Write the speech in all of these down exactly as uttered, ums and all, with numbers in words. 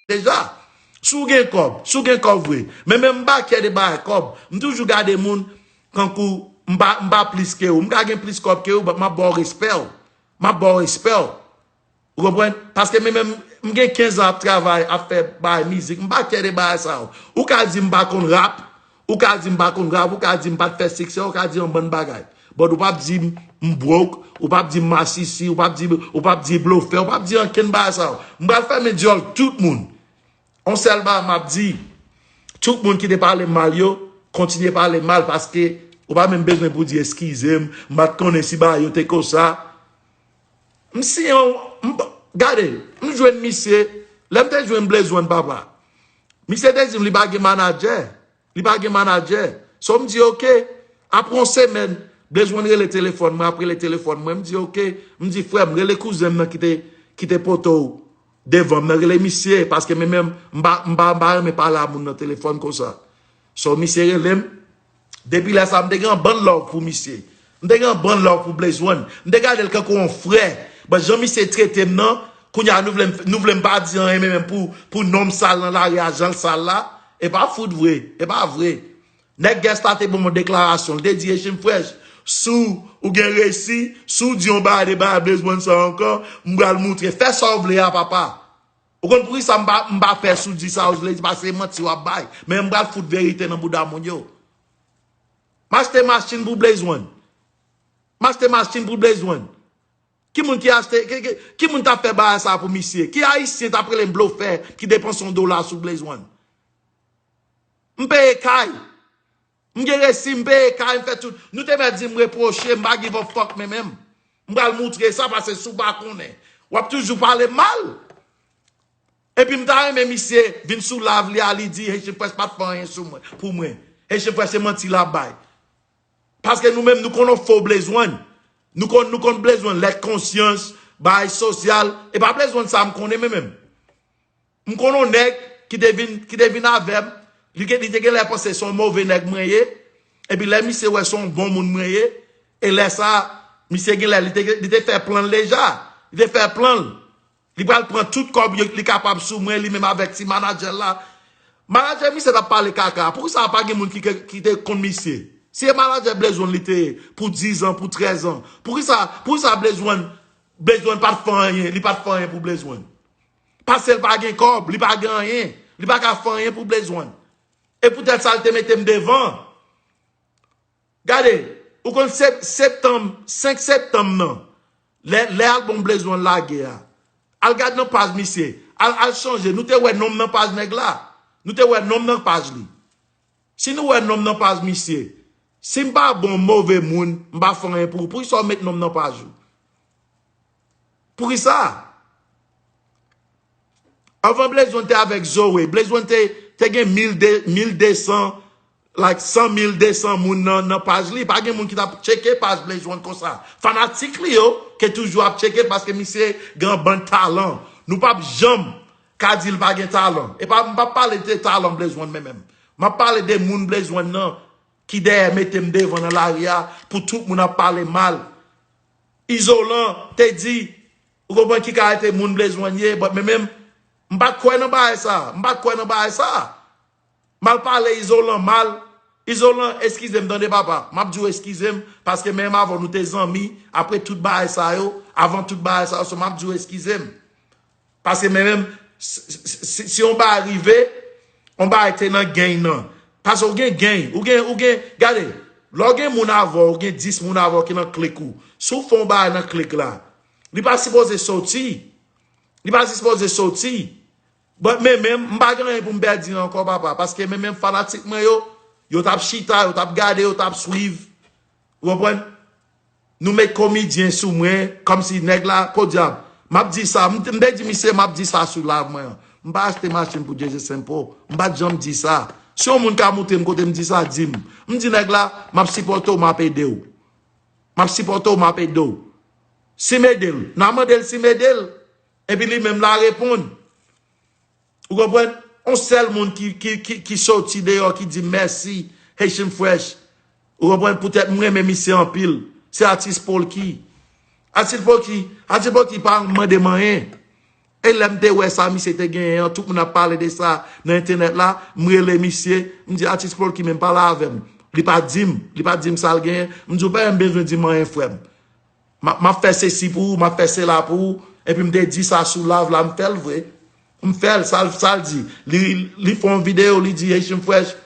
deja. Si w gen kòb, si w gen kòb vre. Men menm m pa kè de bagay kòb. M toujou gade moun kankou m pa, m pa plis ke ou. M ka gen plis kòb ke ou, but m ap ba w respè w. M ap ba w respè w. Ou konprann? Paske men menm, m gen kenz an ap travay, ap fè bagay mizik. M pa kè de bagay sa yo. Ou ka di m pa konn rap, ou ka di m pa konn rap, ou ka di m pa t fè siksè, ou ka di yon bann bagay. But ou p ap di m, m broke, ou p ap di m masisi, ou p ap di, ou p ap di blofè, ou p ap di ankenn bagay sa yo. M pral fèmen dyòl tout moun. On sèl bagay m ap di, tout moun ki te pale m mal yo, kontinye pale m mal paske ou pa menm bezwen pou di eskize m, m pa t konnen si bagay yo te konsa. M siyen yon, m, gade, m jwenn misye, lè m te jwenn Blaze One papa. Misye te di m li pa gen manadjè. Li pa gen manadjè. So m di oke. Apre yon semèn, Blaze One rele telefòn mwen, ap rele telefòn mwen. M di oke. M di frè m, rele kouzen m nan ki te, ki te pote w devan m nan, rele misye, paske men menm, m pa, m pa, m pa renmen pale a moun nan telefòn konsa. So misye rele m. Depi lè sa, m te gen yon bann love pou misye. M te gen yon bann love pou Blaze One. M te gade l kankou yon frè. But jan misye trete m nan, kounye a nou vle m, nou vle m pa di anyen men menm pou, pou non m sal nan lari a, jan l sal la. E pa fout vre. E pa vre. Nèg Gangsta te ban m yon deklarasyon. Li te di, Echin Fresh, si w gen resi, si w di yon bagay de bagay Blaze One sa ankò, m pral moutre. Fè sa w vle a, papa. Ou konn poukisa m pa, m pa pè si w di sa w vle di, paske se manti w ap bay. Men m pral fout verite nan bouda moun yo. M achte machin pou Blaze One. M achte machin pou Blaze One. Ki moun ki achte, ki, ki, ki moun t ap fè bagay sa pou misye? Ki ayisyen t ap rele m blofè ki depanse yon dola sou Blaze One? M peye kay. M gen resi, m peye kay, m fè tout. Nou te mèt di m repwoche, m pa give a fuck men menm. M pral moutre sa, paske si w pa konnen, w ap toujou pale m mal. Epi m ta renmen misye vin sou live li a, li di Haitian Fresh pa t fè anyen sou mwen, pou mwen. Haitian Fresh se manti l ap bay. Paske nou menm, nou konn yon fo Blaze One. Nou konn, nou konn Blaze One, lèt konsyans, bagay sosyal. E pa Blaze One sa m konnen men menm. M konn yon nèg ki te vin, ki te vin avè m. Li, te- li te gen lè panse se yon move nèg mwen ye. Epi lè misye wè se yon bon moun mwen ye. E lè sa, misye gen lè, li te, li te fè plan l deja. Li te fè plan l. Li pral pran tout kòb yo li kapab sou mwen, li menm avèk ti manadjè l la. Manadjè misye t ap pale kaka. Poukisa pa gen moun ki, ki, ki te konn misye? Si e manadjè Blaze One li te ye pou diz an, pou trèz an, poukisa, poukisa Blaze One, Blaze One pa t fè anyen, li pa t fè anyen pou Blaze One? Paske l pa gen kòb, li pa gen anyen, li pa ka fè anyen pou Blaze One. E poutèt sa l te mete m devan. Gade, ou konn sep- septanm, senk septanm nan, lè, lè album Blaze One lage a, al gad nan paj misye, al, al chanje, nou te wè non m nan paj nèg la, nou te wè non m nan paj li. Si nou wè non m nan paj misye, si m pa bon, move moun, m pa fè anyen pou ou, poukisa w met non m nan paj ou? Poukisa? Anvan Blaze One te avèk Zoe, Blaze One te, te gen mil de, mil de san, like san mil de san moun nan, nan paj li. Pa gen moun ki t ap tcheke paj Blaze One konsa. Fanatik li yo ke toujou ap tcheke l paske misye gen yon bann talan. Nou p ap janm ka di l pa gen talan. E pa, m p ap pale de talan Blaze One men menm. M ap pale de moun Blaze One nan ki dèyè mete m devan nan lari a pou tout moun ap pale mal. Izolan te di, ou konprann ki kalite moun Blaze One ye, but men menm, m pa t kwè nan bagay sa, m pa t kwè nan bagay sa. M al pale Izolan mal, Izolan, eskize m tande papa, m ap di w eskize m, paske menm avè w nou te zanmi, apre tout bagay sa yo, avan tout bagay sa yo, so m ap di w eskize m. Paske men menm, si, si, si, si yon bagay rive, yon bagay te nan gang nan. Paske ou gen gang, ou gen, ou gen, gade, lè w gen moun avè w, ou gen dis moun avè w ki nan klik ou. Si w fè yon bagay nan klik la, li pa sipoze soti. Li pa sipoze soti. But men menm, m pa gen anyen pou m pèdi ankò, papa. Paske men menm fanatik mwen yo, yo t ap chita, yo t ap gade, yo t ap swiv. Ou konprann? Nou met komedyen sou mwen, kòmsi nèg la, podyab. M ap di sa, m, m te di misye, m ap di sa sou live mwen an. M pa achte machin pou J J Simple. M pa t janm di sa. Si yon moun ka montre m kote m di sa, di m. M di nèg la, m ap sipòte w, m ap ede w. M ap sipòte w, m ap ede w. Si m ede l, n a mande l si m ede l. Epi li menm l a reponn. Ou konprann? On sèl moun ki, ki, ki, ki soti deyò, ki di mèsi, Haitian Fresh. Ou konprann? Poutèt m renmen misye anpil. Se atis Polky. Atis Polky, atis Polky pa mande m anyen. E lè m te wè sa misye te genyen an, tout moun ap pale de sa nan entènèt la, m rele misye, m di, "Atis Polky, men pale avè m." Li pa di m, li pa di m sa l genyen. M di, "Ou pa menm bezwen di m anyen, frè m. M ap, m ap fè sesi pou ou, m ap fè sela pou ou." Epi m te di sa sou live la, m fè l vre. M fè l, sa l, sa l di. Li, li fè yon videyo, li di, "Haitian Fresh,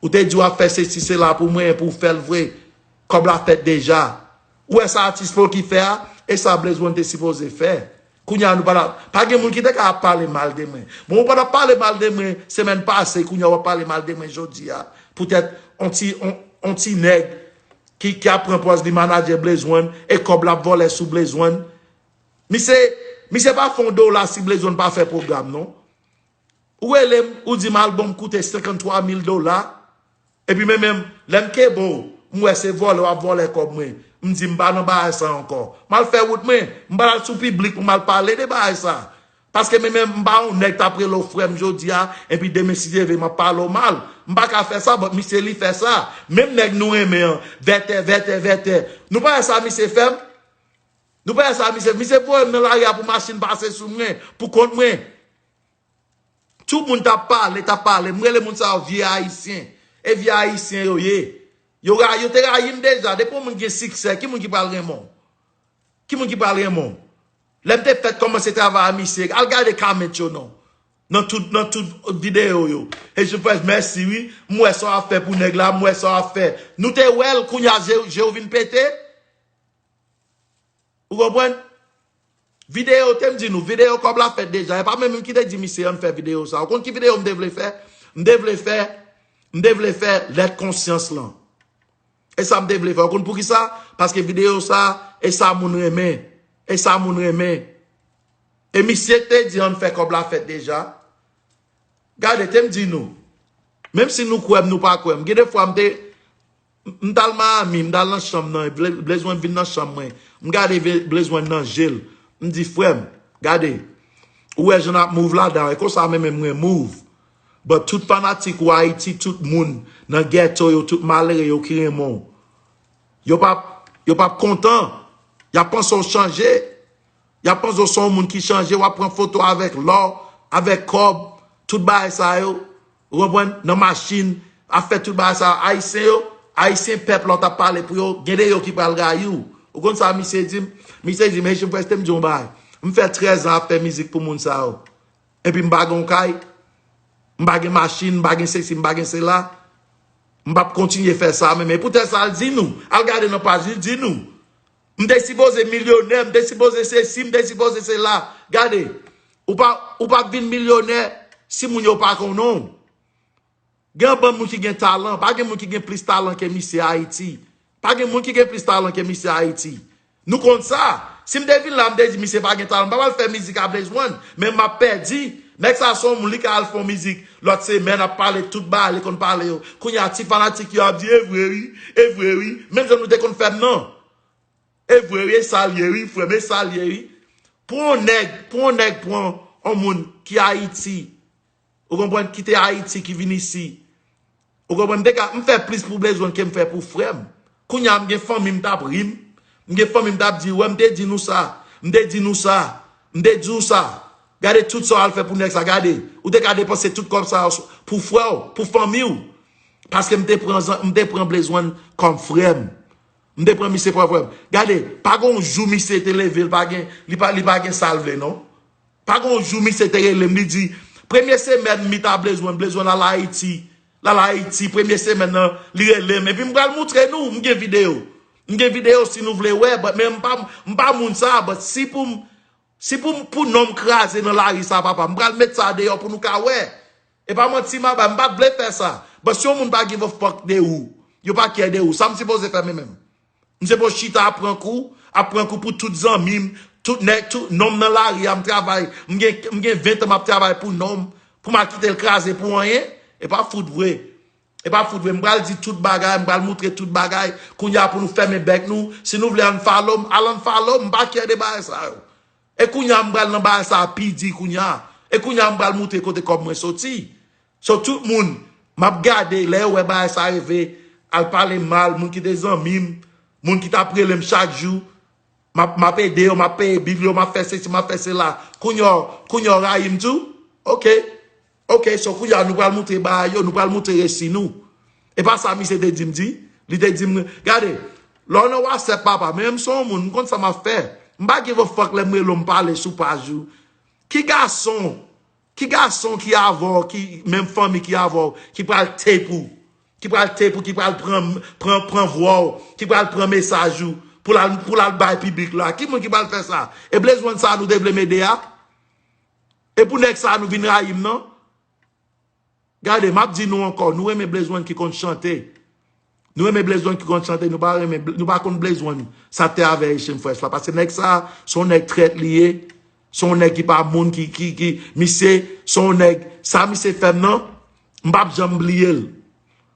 ou te di w ap fè sesi, sela pou mwen, epi w fè l vre. Kòb la fèt deja." Ou wè sa Atis Polky fè a? E sa Blaze One te sipoze fè. Kounye a nou pa la. Pa gen moun ki te ka ap pale mal de mwen. Bon, ou pa t ap pale mal de mwen semèn pase, kounye a w ap pale mal de mwen jodi a. Poutèt on ti, on, on ti nèg ki, ki ap pran pòz li manadjè Blaze One e kòb l ap vòlè sou Blaze One. Misye, misye pa fè yon dola si Blaze One pa fè pwogram, non. Ou rele m, ou di m albòm koute senkanntwa mil dola. Epi men menm, lè m kenbe w, m wè se vòlè w ap vòlè kòb mwen. M di m pa nan bagay sa ankò. M al fè wout mwen, m pa al sou piblik pou m al pale de bagay sa. Paske men menm, m pa yon nèg t ap rele w frè m jodi a, epi demen si Dye vle m ap pale w mal. M pa ka fè sa, but misye li fè sa. Menm nèg nou renmen an, vètè, vètè, vètè. Nou pa wè sa misye fè m? Nou pa wè sa misye, misye voye m nan lari a pou machin pase sou mwen, pou kont mwen. Tout moun t ap pale, t ap pale. M rele moun sa yo vye ayisyen. E vye ayisyen yo ye. Yo, ra- yo te rayi m deja. Depi yon moun gen siksè, ki moun ki pral renmen w? Ki moun ki pral renmen w? Lè m te fèk kòmanse travay a misye, al gade comment yo non. Nan tout, nan tout videyo yo. E je fè mèsi wi. M wè sa w ap fè pou nèg la, m wè sa w ap fè. Nou te wè l, kounye a je, je w vin pete. Ou konprann? Videyo, te m di nou, videyo kòb la fèt deja. E pa menm ki te di misye ann fè videyo sa. Ou konn ki videyo m te vle fè? M te vle fè, m te vle fè lèt konsyans lan. E sa m te vle fè. Ou konn poukisa? Paske videyo sa, e sa moun renmen. E sa moun renmen. E misye te di ann fè kòb la fèt deja. Gade, te m di nou. Menm si nou kwè m, nou pa kwè m. Gen de fwa m te, m t al Miami, m t al nan chanm nan, Ble- Blaze One vin nan chanm mwen. M gade Ve- Blaze One nan je l. M di, "Frè m, gade, ou wè jan n ap move ladan, e konsa menm mwen move." But tout fanatik ou Ayiti, tout moun nan ghetto yo, tout malere yo ki renmen w, yo p ap, yo p ap kontan. Y ap panse w chanje. Y ap panse w se yon moun ki chanje, w ap pran foto avèk lò, avèk kòb, tout bagay sa yo. Ou konprann? Nan machin, ap fè tout bagay sa yo. Ayisyen yo, Ayisyen pèp la w t ap pale pou yo, gen de yo ki pral rayi w. Ou konn sa misye di m? Misye di m, "Haitian Fresh, te m di w yon bagay. M fè trèz an ap fè mizik pou moun sa yo. Epi m pa gen yon kay, m pa gen machin, m pa gen sesi, m pa gen sela. M p ap kontinye fè sa menm." E poutèt sa, l di nou. Al gade nan paj li, l di nou. M te sipoze milyonè, m te sipoze sesi, m te sipoze sela. Gade, ou pa, ou p ap vin milyonè si moun yo pa konnen w. Gen anbann moun ki gen talan, pa gen moun ki gen plis talan ke misye Ayiti. Pa gen moun ki gen plis talan ke misye Ayiti. Nou konn sa. Si m te vin la, m te di misye pa gen talan, m pa pral fè mizik a Blaze One, men m ap pèdi. Nèg sa se yon moun, li ka al fè yon mizik lòt semèn, ap pale tout bagay li konn pale yo. Kounye a, ti fanatik yo ap di, "E vre wi, e vre wi." Menm jan nou te konn fè m nan. E vre wi, e sa l ye wi, frè m, e sa l ye wi. Pou yon nèg, pou yon nèg pran yon moun ki Ayiti, ou konprann, kite Ayiti, ki vin isi. Ou konprann, m te ka, m fè plis pou Blaze One ke m fè pou frè m. Kounye a, m gen fanmi, m t ap ri m. M gen fanmi, m t ap di, "Wè, m te di nou sa, m te di nou sa, m te di w sa." Gade tout sa w al fè pou nèg sa, gade. Ou te ka depanse tout kòb sa yo sou- pou frè w, pou fanmi w. Paske m te pran, zan- m te pran Blaze One kòm frè m. M te pran misye kòm frè m. Gade, pa gen yon jou misye te leve, li pa gen, li pa, li pa gen sa l vle, non. Pa gen yon jou misye te rele m, li di, premye semèn m meet a Blaze One, Blaze One al Ayiti. L al Ayiti, premye semèn nan, li rele m. Epi m pral moutre nou, m gen videyo. M gen videyo si nou vle wè, but men m pa, m pa moun sa, but si pou m, si pou m, pou non m kraze nan lari sa, papa, m pral met sa deyò pou nou ka wè. E pa manti m ap bay, m pa t vle fè sa. But si yon moun pa give a fuck de ou, yo pa care de ou, sa m sipoze fè men menm? M se pou chita ap pran kou, ap pran kou pou tout zanmi m, tout nèg, tout nonm nan lari a, m travay, m gen, m gen ven tan m ap travay pou nonm, pou m al kite l kraze pou anyen? E pa fout vre. E pa fout vre. M pral di tout bagay, m pral moutre tout bagay. Kounye a pou nou fèmen bèk nou, si nou vle unfollow m, al unfollow m, m pa care de bagay sa yo. E kounye a m pral nan bagay sa pi di kounye a. E kounye a m pral moutre kote kòb mwen soti. So, tout moun, m ap gade, lè yo wè bagay sa rive, al pale mal, moun ki te zanmi m, moun ki t ap rele m chak jou, M ap, m ap ede yo, m ap peye bil yo, m ap fè sesi, m ap fè sela. Kounye a, kounye a w rayi m tou? Ok. Ok, so kounye a nou pral moutre bagay yo, nou pral moutre resi nou. E pa sa misye te di m di? Li te di m, gade, lè w nan WhatsApp papa, men m se yon moun, m konn sa m ap fè. M pa give a fuck lè m rele w, m pale sou paj ou. Ki gason, ki gason ki avè w, ki menm fanmi ki avè w, ki pral tape ou, ki pral tape ou, ki pral pran, pran, pran vwa w, ki pral pran mesaj ou, pou l al, pou l al bay piblik la? Ki moun ki pral fè sa? E Blaze One sa nou te vle m ede a? E pou nèg sa nou vin rayi m nan? Gade, m ap di nou ankò, nou renmen Blaze One ki konn chante. Nou renmen Blaze One ki konn chante, nou pa renmen, nou pa konn Blaze One sa te avè Haitian Fresh la. Paske nèg sa, se yon nèg trèt li ye. Se yon nèg ki pa moun ki, ki, ki, misye, se yon nèg, sa misye fè m nan, m p ap janm bliye l.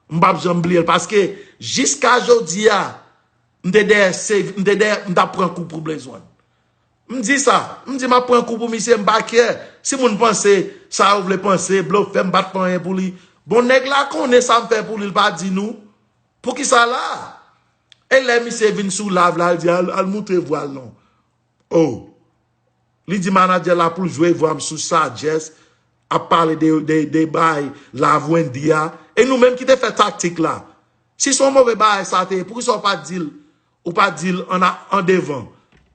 M p ap janm bliye l. Paske, jiska jodi a, m te dèyè, se, m te dèyè, m t ap pran kou pou Blaze One. M di sa, m di m ap pran kou pou misye, m pa kè. Si moun panse sa yo vle panse, blofè, m pa t fè anyen pou li. Bon, nèg la konnen sa m fè pou li, l pa di nou. Poukisa la? E lè misye vin sou live la, l di, al, al moutre vwa l non. Oh. Li di manadjè la pou l jwe vwa m sou Sajès, ap pale de, de, de bay Love Wendy a. E nou menm ki te fè taktik la. Si se yon move bagay sa te ye, poukisa w pa di l, ou pa di l an, an devan?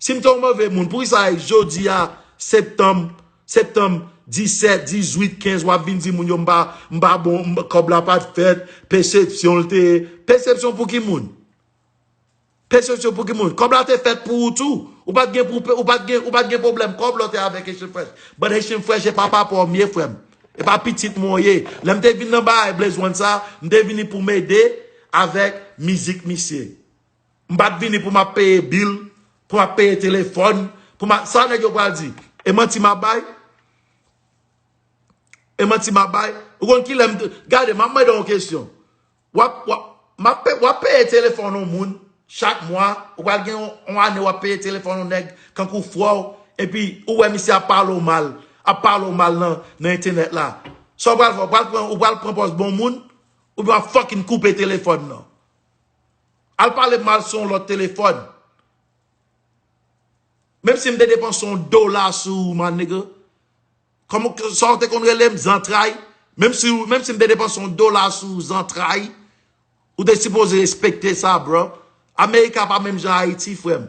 Si m te yon move moun, poukisa e jodi a, septanm, septanm disèt, dizuit, kenz, w ap vin di moun yo m pa, m pa bon, m, kòb la pa t fèt, pesepsyon l te ye. Pesepsyon pou ki moun? Pesepsyon pou ki moun? Kòb la te fèt pou ou tou. Ou pa t gen pou, ou pa t gen, ou pa t gen pwoblèm kòb lè w te avèk Haitian Fresh. But Haitian Fresh e papa pa w m ye, frè m. E pa pitit mwen w ye. Lè m te vin nan bagay Blaze One sa, m te vini pou m ede avèk mizik misye. M pa t vini pou m ap peye bil, pou m ap peye telefòn, pou m ap, sa nèg yo pral di? E manti m ap bay? E manti m ap bay? Ou konn kilè m te, gade, m ap mande w yon kesyon. W ap, w ap, m ap pe-, w ap peye telefòn yon moun chak mwa, ou pral gen yon, yon ane w ap peye telefòn yon nèg kankou frè w, epi ou wè misye ap pale w mal, ap pale w mal nan, nan entènèt la. Sa w pral fè? W pral pran, ou pral pran pòz bon moun, oubyen w ap fucking koupe telefòn nan? Al pale m mal sou yon lòt telefòn. Menm si m te depanse yon dola sou ou, my nigga. Kòman, sa w te konn rele m, zantray? Menm si, menm si m te depanse yon dola sou ou, zantray, ou te sipoze respekte sa, bro. Amerika pa menm jan Ayiti, frè m.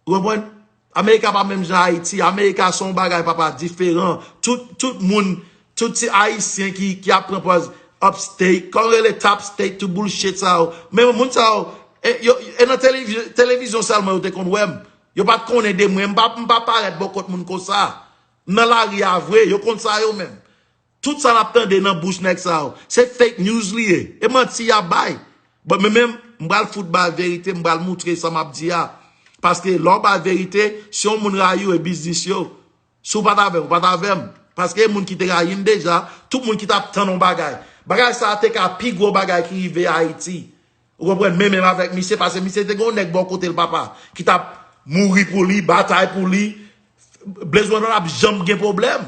Ou konprann? Amerika pa menm jan Ayiti. Amerika se yon bagay, papa, diferan. Tout, tout moun, tout ti Ayisyen ki, ki ap pran pòz upstate, kòm rele top state, tout bullshit sa yo. Men moun sa yo, e, yo, e nan televi-, televizyon sèlman yo te konn wè m. Yo pa t konnen de mwen. M pa, m pa parèt bò kot moun konsa. M nan lari a vre, yo konn sa yo menm. Tout sa n ap tande nan bouch nèg sa yo, se fake news li ye. E manti y ap bay. Bon, men menm, m pral fout bay verite, m pral moutre sa m ap di a. Paske lè w bay verite, si yon moun rayi w, e biznis yo. Si w pa t avè m, ou pa t avè m. Paske e moun ki te rayi m deja, tout moun ki t ap tann yon bagay. Bagay sa a te ka pi gwo bagay ki rive Ayiti. Ou konprann? Men menm avèk misye, paske misye te gen yon nèg bò kote l, papa, ki t ap mouri pou li, batay pou li. Blaze One p ap janm gen pwoblèm.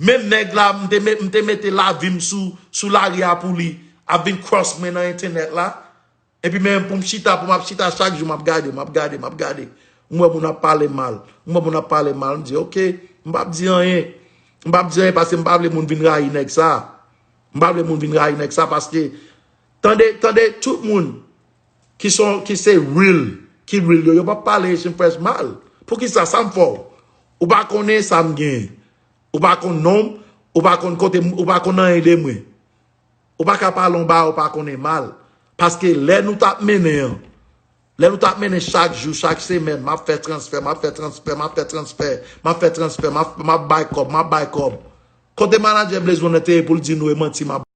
Menm nèg la, m te met, m te mete lavi m sou, sou lari a pou li, ap vin cross mwen nan entènèt la. Epi men pou m chita, pou m ap chita chak jou, m ap gade, m ap gade, m ap gade. M wè moun ap pale mal. M wè moun ap pale mal, m di, "Ok, m p ap di anyen. M p ap di anyen paske m pa vle moun vin rayi nèg sa. M pa vle moun vin rayi nèg sa paske, tande, tande, tout moun ki son, ki se real, ki real yo, yo p ap pale Haitian Fresh mal. Poukisa? Sa m fè w? Ou pa konnen sa m genyen. Ou pa konn non m, ou pa konn kote m, ou pa konn anyen de mwen. Ou pa ka pale yon bagay ou pa konnen mal. Paske lè nou t ap mennen an, lè nou t ap mennen chak jou, chak semèn, m ap fè transfè, m ap fè transfè, m ap fè transfè, m ap fè transfè, m ap, m ap bay kòb, m ap bay kòb. Kote manadjè Blaze One nan te ye pou l di nou e manti m ap